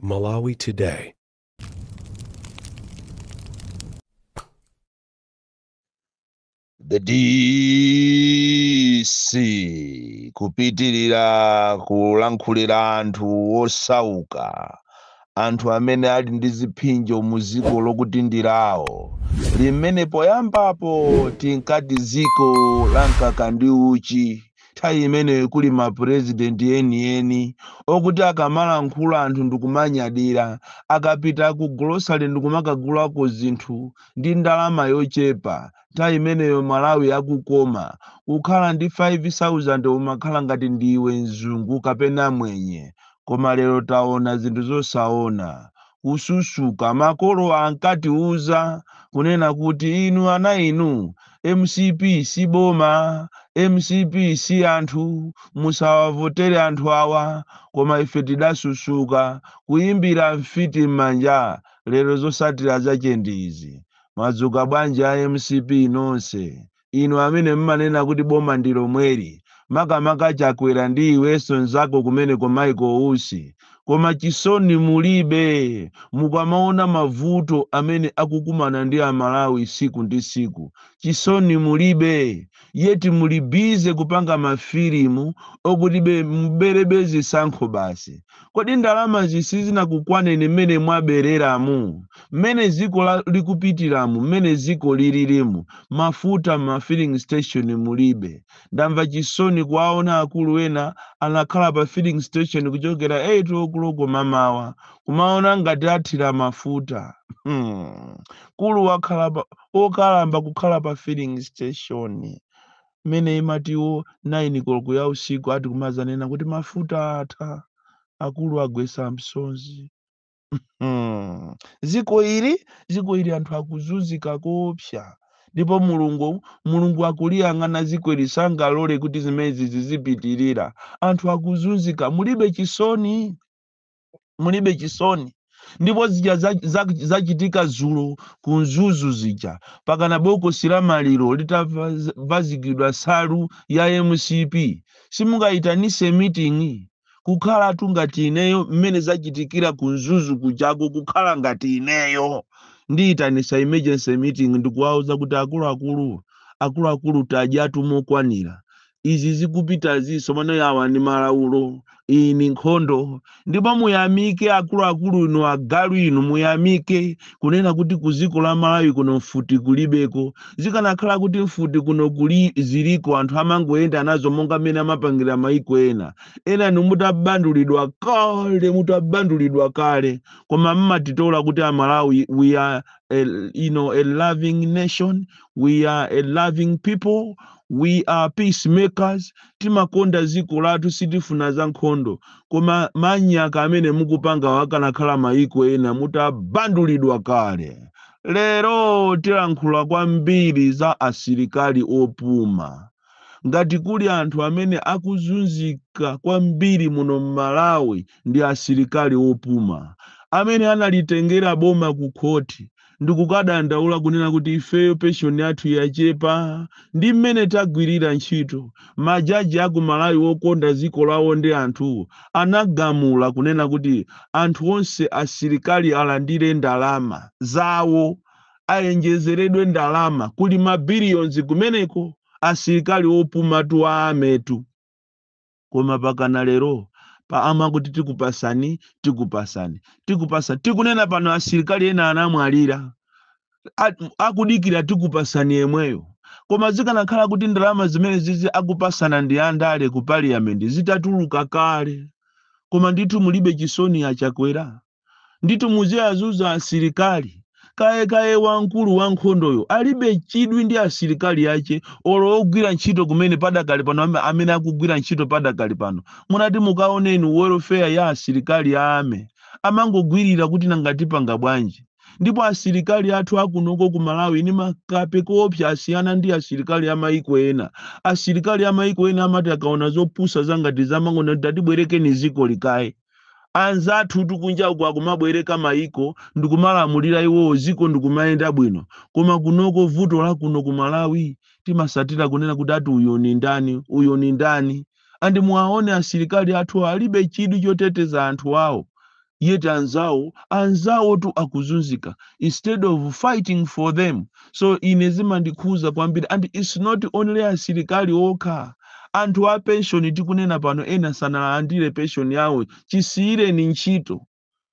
Malawi Today. The DC kupitirira kulankhulira anthu osauka, anthu amene ali ndi ziphinjo mu dziko lokuti ndi lawo, limene poyambapo tinkati dziko la mkaka ndi uchi. Nthawi imeneyo kuli mapurezidenti enieni okuti akamalankhula anthu ndikumanyadira, akapita ku grocery ndikumakagulako zinthu ndi ndalama yochepa. Nthawi imeneyo Malawi akukoma, kukhala ndi 5,000 umakhala ngati ndiwe mzungu kapena mwenye. Koma lero taona zinthu zosaona, kususuka. Makolo ankatiuza kunena kuti inu ana inu, MCP si boma, MCP si anthu, musawavotere anthu awa. Koma ife tidasusuka kuyimbira mfiti m'manja. Lero zosatira zache ndi izi. Mwadzuka bwanji a MCP nonse, inu amene mmanena kuti boma ndi lomweli, makamaka Chakwera ndi iwenso nzako kumeneko Michael Usi. Koma chisoni mulibe mukamaona mavuto amene akukumana ndi Amalawi siku ndi siku. Chisoni mulibe, yeti muli busy kupanga mafilimu okuti be muberebe zisankho basi. Kodi ndalama sizinakukwaneni mmene mwabereramu, mmene dziko likupitiramu, mmene dziko lililimu? Mafuta ma filling station mulibe. Ndamva chisoni kuwaona akulu ena anakhala pa filling station kuchokera 8 o'clock mamawa, kumaona ngati athira mafuta. Kulu wakhala okalamba kukhala pa filling station mmene imatiwo 9 koloko ya usiku, ati kumazanena kuti mafuta atha, akulu agwesa msozi. Dziko ili, dziko ili anthu akuzunzika koopsa, ndipo Mulungu akuliyang'ana dziko ili, sangalole kuti zimenezi zizipitirira. Anthu akuzunzika, mulibe chisoni, mulibe chisoni. Ndipo zija zachitika dzulo ku Mzuzu zija, pakana bokosi la maliro litavazikidwa nsalu ya MCP, simungayitanise meeting? Kukhala tu ngati ineyo, mmene zachitikira ku Mzuzu kujako, kukhala ngati ineyo ndiyitanisa emergency meeting ndikuwauza kuti akuluakulu, akuluakulu, tadyatu mokwanira, izi zikupita zinso mano yawa ndi malaulo, iyi ni nkhondo. Ndipo muyamike akuluakulu inu, agalu inu, muyamike kunena kuti ku dziko la Malawi kuno mfuti kulibeko. Zikanakhala kuti mfuti kuno kuli ziliko, anthu amangoyenda nazo monga mmene amapangira maiko ena, ena ni mutabandulidwa kale, mutabandulidwa kale. Koma mmatitola kuti Amalawi we are a loving nation, we are a loving people, we are peacemakers, timakonda dziko lathu, sitifuna za nkhondo. Koma manyaka amene mukupanga, wakanakhala maiko ena mutabandulidwa kale. Lero tilankhula kwambiri za asilikali opuma. Ngati kuli anthu amene akuzunzika kwambiri muno m'Malawi ndi asilikali opuma, amene analitengera boma ku khoti ndikukadandaula kunena kuti ifeyo pension yathu yachepa ndi mmene tagwirira ntchito. Majaji aku Malawi wokonda dziko lawo ndi anthu anagamula kunena kuti anthu onse asilikali alandire ndalama zawo, ayenjezeredwe ndalama, kuli mabiliyons kumeneko, asilikali opumatu a ametu. Koma pakana lero pa amakuti tikupasani, tikupasani, tikupasani. Tikunena pano asilikali ena anamwalira akudikira tikupasani yemweyo. Koma zikanakhala kuti ndalama zimene zizi akupasana ndi andale ku parliament, zitatuluka kale. Koma ndithu mulibe chisoni Achakwera, ndithu muziyazuza asilikali kaye kaye. Wamkulu wa nkhondoyo alibe chidwi ndi asilikali ache olo ogwira ntchito kumene padakali pano, amene akugwira ntchito padakali pano. Munati mukaoneni welfare ya asilikali a army, amangogwirira kuti nangatipanga bwanji. Ndipo asilikali athu akunoko ku Malawi ni makape koopsa, asiyana ndi asilikali a maiko ena. Asilikali a maiko ena amati akaona zopusa zangati zamang'ono, tatibwerekeni ziko likaye. Anzathu tikunja uku akumabwereka maiko ndikumalamulira iwowo, ziko ndikumayenda bwino. Koma kunoko vuto la kuno ku Malawi timasatira kunena kuti ati uyo ni ndani, uyo ni ndani. Andi muwaone asilikali athu alibe chidwi choteteza anthu awo. Yet anzawo tu akuzunzika instead of fighting for them. So ine zimandikhuza kwambiri. And it's not only asilikali okha, anthu a pension tikunena pano, ena sanalandire pension yawo chisiyireni ntchito,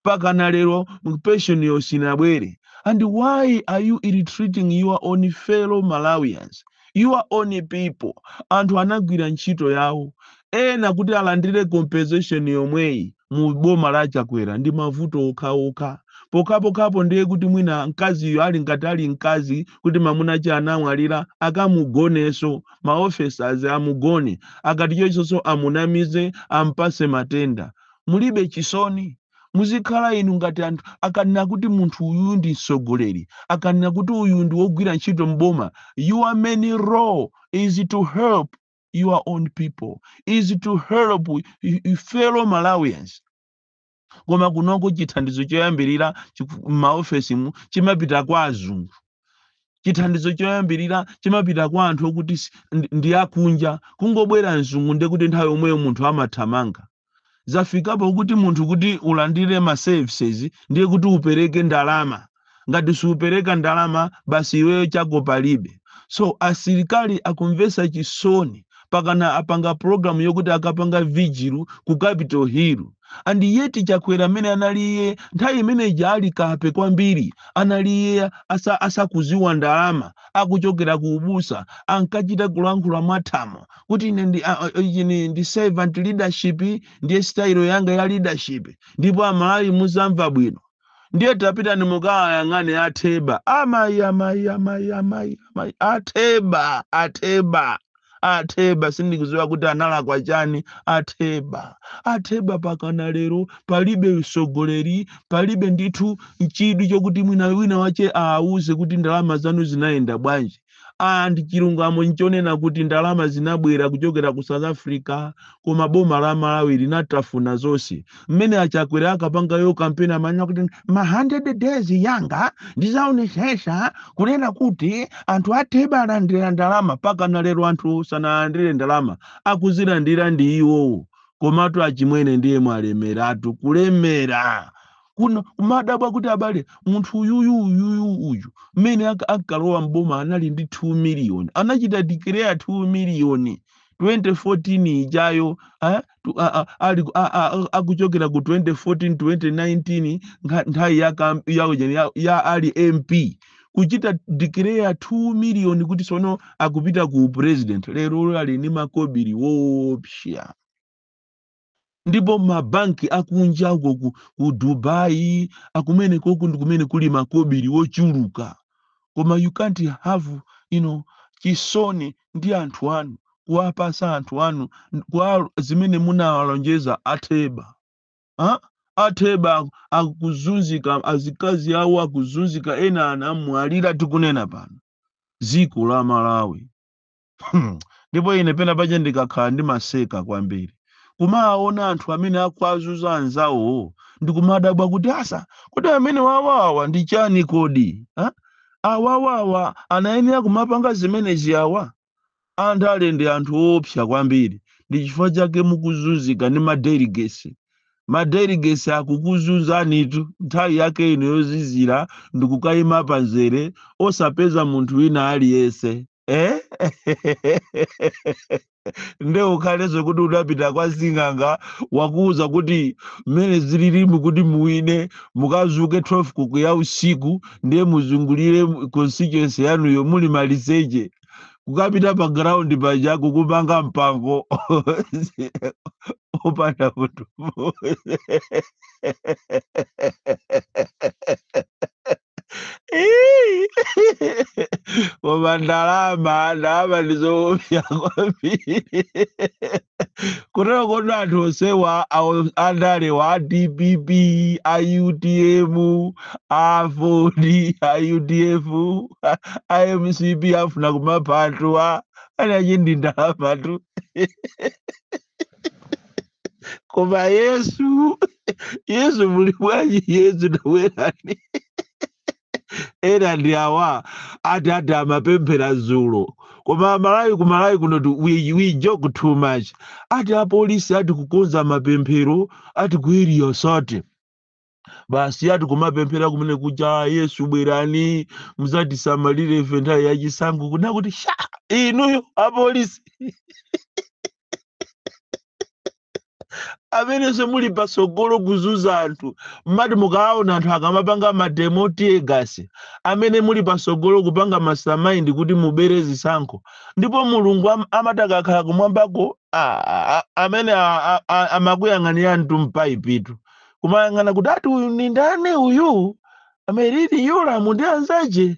mpaka lero pension yo sinabwere. And why are you ill-treating your own fellow Malawians, your own people? Anthu anagwira ntchito yawo, ena kuti alandire compensation yomweyi mu boma la Chakwera ndi mavuto okhaokha pokhapokhapo. Ndiye kuti mwina mkaziyo ali ngati ali mkazi kuti mamuna che anamwalira, akamugoneso maofficers amugone, akati chonchonso amunamize, ampase matenda. Mulibe chisoni. Muzikhala inu ngati anthu akanena kuti munthu uyu ndi mtsogoleri, akanena kuti uyu ndi wogwira ntchito mboma, your main role is to help your own people, is to help fellow Malawians. Koma kunoko chithandizo choyambirira m'maofesimu chimapita kwa azungu, chithandizo choyambirira chimapita kwa anthu okuti ndi akunja. Kungobwera mzungu, ndiye kuti nthawi yomweyo munthu amathamanga. Zafikapo kuti munthu kuti ulandire ma services ndiye kuti upereke ndalama. Ngati siupereka ndalama, basi, iweyo chako palibe. So asilikali akumvesa chisoni, pakana apanga program yokuti akapanga vigil ku Capitol Hill. And yet Chakwera amene analiye nthawi imeneyi ali kape kwambiri, analiye asakuziwa ndalama, akuchokera ku ubusa, ankachita kulankhula mwathamo kuti ine ndi, ine ndi servant leadership, ndiye style yanga ya leadership, ndipo Amalawi muzamva bwino. Ndiye tapita nimukawayang'ane atheba, amayi, amayi, amayi, amayi, amayi, atheba, atheba, atheba. Sindikuziwa kuti analakwa chani atheba. Atheba pakana lero palibe usogoleri, palibe ndithu chidwi chokuti mwina wina wache aawuze kuti ndalama zanu zinayenda bwanji. And chilungamo nchonena kuti ndalama zinabwera kuchokera ku South Africa, koma boma la Malawi linatafuna zonse. Mmene aChakwera akapangayo kampeni amanya kuti ma 100 days yanga ndizaonesesa kunena kuti anthu atheba alandira ndalama. Pakana lero anthu sanalandire ndalama, akuzilandira ndi iwowo. Komatu achimwene ndiye mwalemeratu, kulemera kuno kumadabwa kuti abale, munthu uyuyu uyuyu uyu mmene ankalowa mboma anali ndi 2 million, anachita declare 2 million 2014 ijayo, eh, ali akuchokera ku 2014 2019, nthawi ya ali MP, kuchita declare 2 million kuti sono akupita ku president. Lero ali ndi makobiri woopsa, ndipo mabanki akunja uko ku Dubai akumene koku ndi kumene kuli makobiri wochuluka. Koma you can't have chisoni ndi anthu anu, kuwapasa anthu anu kwa zimene munawalonjeza atheba, ha? Atheba akuzunzika, azikazi awo akuzunzika, ena anamwalira tikunena pano. Dziko la Malawi. Ndipo ine pena pache ndikakhala ndimaseka kwambiri kumaona anthu amene akuazuza anzawo, ndikumadabwa kuti asa kuti amene wawawa ndi chani kodi, ha? Awawawa anayenera kumapanga zimenezi awa? Anthu ali ndi anthu opsa kwambiri. Ndi chifukwa chake mukuzunzika ndi madelegates. Madelegates akukuzunzanitu. Nthawi yake ino yozizira ndikukayima panzere osapeza munthu wina aliyense, eh? Nde ukhalenso kuti udapita kwa sing'anga, wakuwuza kuti mmene zililimu kuti muwine mukazuke 12 kuku ya usiku, ndiye muzungulire constituency yanuyo muli maliseche, kukapita pa ground paja kukupanga mpango opanda munthu. Koma ndalama, ndalama ndizoopsa kwambiri. Kutero kodi anthu onsewa andalewa, a DPP, a UTM, a FOD, a UDF, a MCP, afuna kumapha anthu a anachi ndi ndalamatu. Koma Yesu, Yesu muli bwanji? Yesu tabwerani. Ena ndi awa ati amapemphera dzulo. Koma Malawi, ku Malawi kuno we joke too much. Ati apolisi ati kukonza mapemphero ati ku Area 30. Basi ati kumapemphera kumene kuja, "Yesu bwerani muzatisamalire ife nthawi yachisankho." Kuna kuti sha inuyo apolisi amenenso muli pasogolo kuzuza anthu, mmati mukaona anthu akamapanga mademo, tear gas, amene muli pasogolo kupanga mastermind kuti mubere zisankho. Ndipo Mulungu amati akakhala kumwambako, amene amakuyang'anira mtu mpaipitu kumayang'ana kuti ati uyu ni ndani, uyu Merlyne Yolamu ndi anzache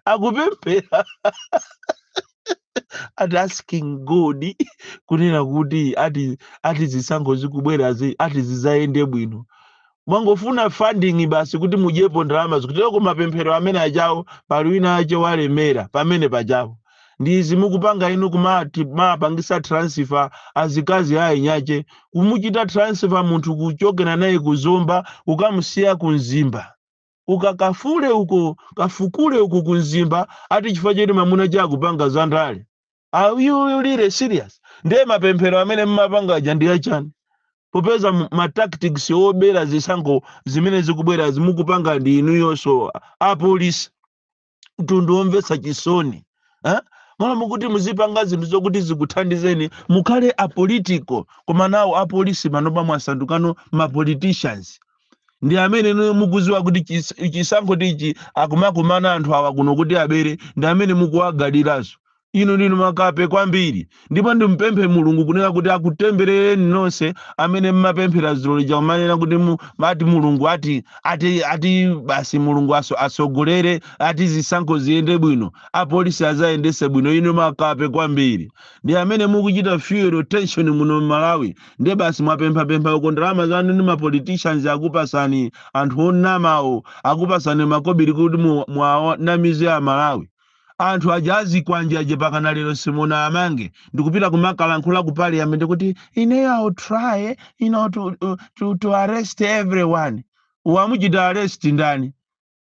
akupemphera ati asking God kunena kuti ati zisankho zikubwerazi ati zizayende bwino. Mwangofuna funding basi kuti mudyepo ndalama zikutero. Mapemphero amene achawo pali wina ache walemera pamene pachapo. Ndizi mukupanga inu kumati mapangisa transfer azikazi ayinyache, kumuchita transfer munthu kuchokera naye kuzomba kukamusiya kumzimba, ukakafule uko, kafukule uko kumzimba, ati chifukwa choti mamuna chakupanga za ndale. Are you really serious? Ndiye mapemphero amene mmapanga aja ndi achani, popeza ma tactics obera zisankho zimene zikubwera zimukupanga ndi inuyonso apolisi? Mtundu womvetsa chisoni, eh? Mwana mukuti muzipanga zinthu zokuti zikuthandizeni, mukhale apolitical, koma nawo apolisi panopa mwasandukano ma politicians. Ndi amene inu mukuziwa kuti chisankho tichi akumakumana anthu awa kuno kuti abere, ndi amene mukuwagadiranso. Inu ndinu makape kwambiri. Ndipo ndimpemphe Mulungu kunena kuti akutemberereni nonse amene mmapemphera dzulo lija kumanena kuti ati Mulungu ati basi Mulungu asogolere ati zisankho ziyende bwino, apolisi azayendese bwino. Inu makape kwambiri, ndi amene mukuchita fuel tension muno mMalawi. Ndiye basi mwapemphapempha uko ndalama zanu ndi mapoliticians akupasani, anthu onamawo akupasani makobiri kuti mwanamize Amalawi. Anthu aja azikwanje aje pakana lero simuna amange, ndikupita kumakalankhula ku parliament kuti ineyo I will try to arrest everyone. Wamuchita arrest ndani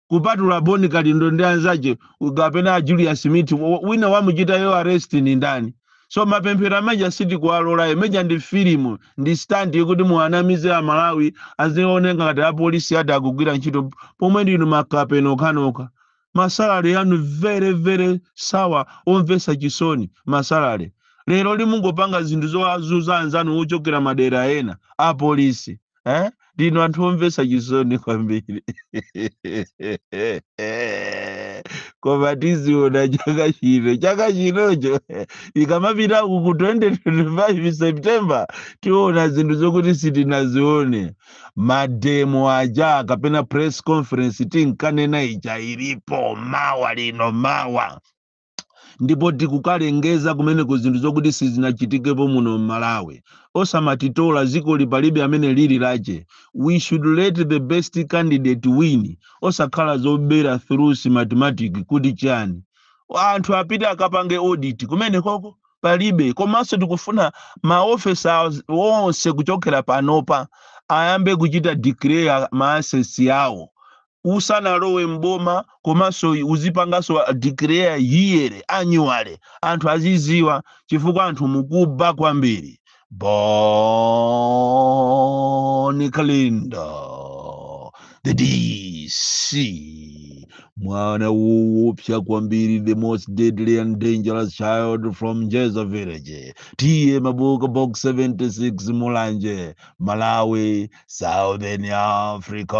kupatula Boni Kalindo ndi anzache kapena Julius Smith? Wina wamuchitayo arrest ni ndani? So mapemphero ameja sitikuwalola. Imeja ndi filimu, ndi stunt yokuti muanamize Amalawi azioneka ngati apolisi ati akugwira ntchito, pomwe ndinu makape nokhanokha. Masalary yanu very very sour, omvetsa chisoni masalary. Lero limungopanga zinthu zowazuza anzanu ochokera madera ena, apolisi, eh? Ndinu anthu omvetsa chisoni kwambiri, koma tiziona chaka chino, chaka chinocho ikamapita ku 2025 September, tiona zinthu zokuti sitinazione. Mademo aja kapena press conference tinkanena ija ilipo mawa lino, mawa, ndipo tikukalengeza kumene ku zinthu zokuti sizinachitikepo muno mMalawi. Osamatitola, dziko palibe amene lili lache. We should let the best candidate win, osakhala zobera through Smartmatic. Kuti chani? Anthu apite akapange audit kumene koko palibe. Komanso tikufuna maofesa onse kuchokera panopa ayambe kuchita declare ma assets yawo usanalowe mboma, komanso uzipanganso declare yearly, annually, anthu aziziwa, chifukwa anthu mukuba kwambiri. Bon Kalindo, the DC, mwana woopsa kwambiri, the most deadly and dangerous child from Jeza village, T/A Mabuka, Box 76, Mulanje, Malawi, Southern Africa.